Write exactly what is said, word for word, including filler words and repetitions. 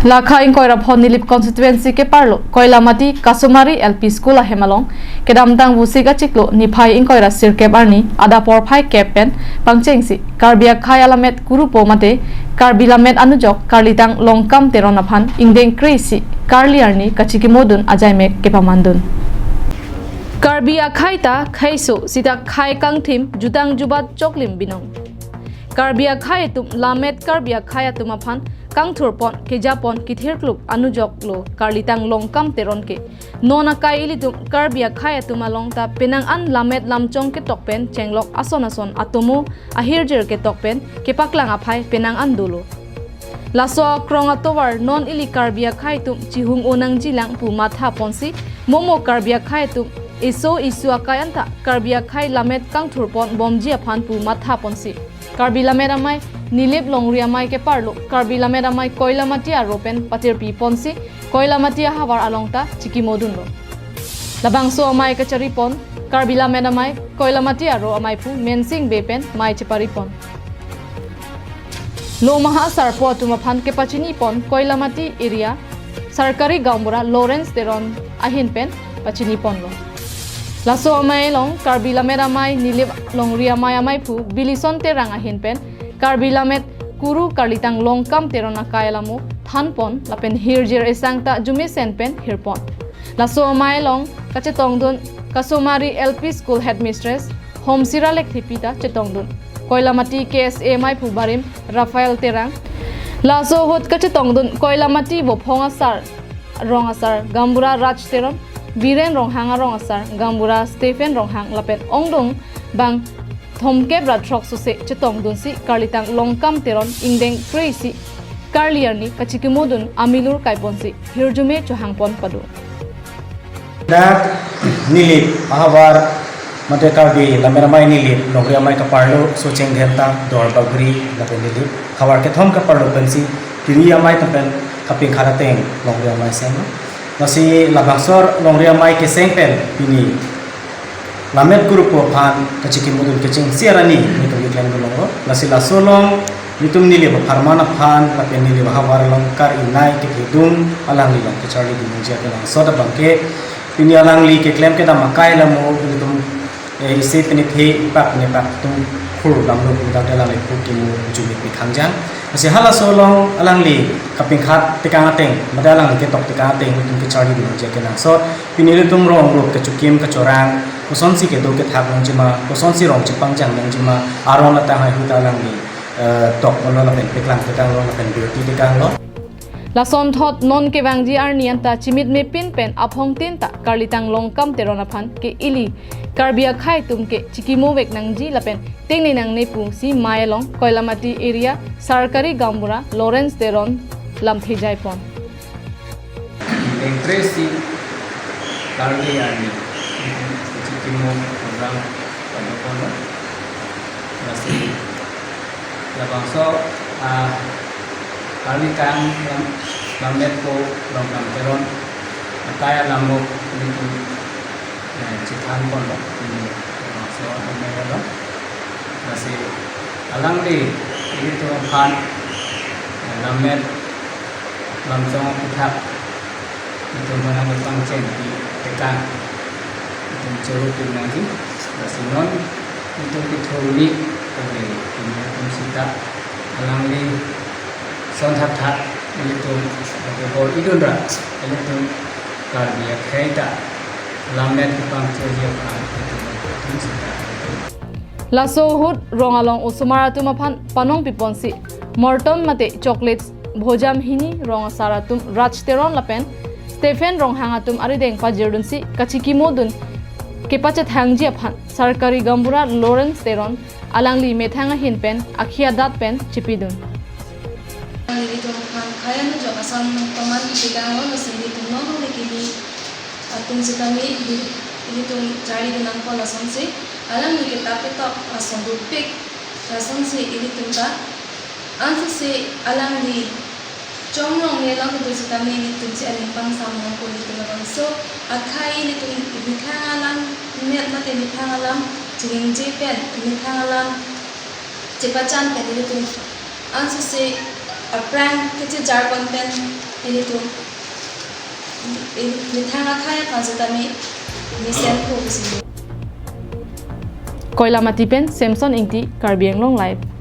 Lakha ingkoi ra pho Nilip constituency keparlo Koilamati Kasomari L P School ahem along kedamtang Vosik achiklo niphai ingkoi ra sirkep arni adap porphai kep pen pangchengsi Karbi akhei alammet kurupo mate Karbi lammet anujok Karlitang Longkam Teron aphan ingdeng kre-isi karli arni kachikimodun ajaimek kepamandun. Karbi akhei ta kheiso sita khei kangthim jutang jubat choklim binong. Karbi akhei atum lammet Karbi akhei atum aphan kangthurpon, kejapon, kithirkluk anujoklo Karlitang Longkam Teron ke. Non akai ilitum Karbi akhei atum along ta penang an lammet lamchong ketok pen chenglok ason ason atomo ahirjir ketok pen kepaklang aphai penang an dolo. Laso akrong atovar non ili Karbi akhei atum chihung-o nangjilang pu mathaponsi, momo Karbi akhei atum eso isu akai anta Karbi akhei lammet kangthurpon bomji aphan pu mathaponsi, Karbi Lammet Amei Nilip Longri Amei keparlo Karbi Lammet Amei Koilamati aro pen patirpiponsi Koilamati ahavar along ta chikimodunlo. Labangso amei kacharipon Karbi Lammet Amei Koilamati aro ameiphu Mensing Bey pen mei cheparipon. Lo maha sarpo atum aphan kepachinipon Koilamati area Sarkari Gaonbura Lawrence Teron ahin pen pachiniponlo. Laso amei along Karbi Lammet Amei Nilip Longri Amei ameiphu Bilison Terang ahin pen Karbi Lammet Kuru Karlitang Longkam Teron akai alamo thanpon lapen hirjir esang ta jumesen pen hirpon. Laso amei along kachetongdun Kasomari L P School Headmistress Homsira Lekthepi ta chetongdun. Koilamati K S A ameiphu barim Raphael Terang. Laso ahut kachetongdun Koilamati Vophong asar, rong asar Gaonbura Raj Teron, Biren Ronghang arong asar Gaonbura Stephen Ronghang lapen ongdung bang thomkep ra throksose chetongdunsi Karlitang Longkam Teron ingdeng kre-isi karli arni kachikimodun amilur kaiponsi hirjume chohangpon pado. Dak Nilip ahavar mate Karbi Lammet Amei Nilip Longri Amei keparlo Socheng Dhenta, Dorbagri lapen Nilip havar kethom keparlo pensi pini amei atum pen kapingkhat ateng Longri Amei seng. Lasi labangso Longri Amei keseng pen pini lammet kurupo aphan kachikimodun kechengsi arni nelitum keklemdun longlo. Lasi laso along nelitum Nilip apharman aphan lapen Nilip ahavar along kar-inei kepedun alangli along kacharlidun nangji akenangsot abangke pini alangli keklem kedam akai alamo nelitum, eh, isi penithe ipak nepak atum khur damlo pudang alangli khur kimu jumit pikhang jang. Lasi halaso along alangli kapingkhat tekang ateng mate alangli ketok tekang ateng nelitum kacharlidun nangji akenangsot. Pini nelitum rong rup kachokim kachorang, kosonsi kedo kethak nangjima, kosonsi rong chepangjang nangjima, aron atang hai ahut alangli, eh, toklo lapen peklang tekanglo lapen birti tekanglo. Lasonthot non kevangji arni anta chimitme pin pen aphongtin ta Karlitang Longkam Teron aphan ke ili Karbi akhei atum ke chikimovek nangji lapen tengne nangne pusi mei along Koilamati area Sarkari Gaonbura Lawrence Teron lamthe jaipon. Ingdeng kre-isi karli arni kachikimo program padoponlo. Lasi labangso, ah, Karlitang lam, lammet ko Longkam Teron akai alamo nelitum, eh, chethanponlo, pini labangso amei along. Lasi alangli ilitum aphan, eh, lammet lamchong aputhak itum aphan nangpangchengpi tekang itum choro pin nangji. Lasi non itum kethurni kave itum sita alangli son thakthak ilitum kave bor-idun ra ilitum Karbi akhei ta lammet kepangthurji aphan itum sita. Laso ahut rong along osomar atum aphan panongpiponsi morton mate chocolates Bhojam Hini rong asar atum Raj Teron lapen Stephen Ronghang atum arideng pajirdunsi kachikimodun kepachethangji aphan Sarkari Gaonbura Lawrence Teron alangli methang ahin pen akhi adat pen chipidun. Nelitum aphan khei anujok ason paman chedanglo, lasi nelitum non le kimi atum sitame ili, ilitum charlidun nangkok lasonsi, alangli ketap ketok ason rupik lasonsi ilitum ta ansose alangli chomlong ne lang ilitum sitame ilitum si aning pangsam nangkok ilitum labangso akhei ilitum methang alam met mate methang alam chiningje pen methang alam chepachan pen ilitum ansose aphrang kechejar pon pen Ilitum, ili methang akhei aphan setame mesen pho pusi. Koilamati pen Samson Ingti, Karbi Anglong Live.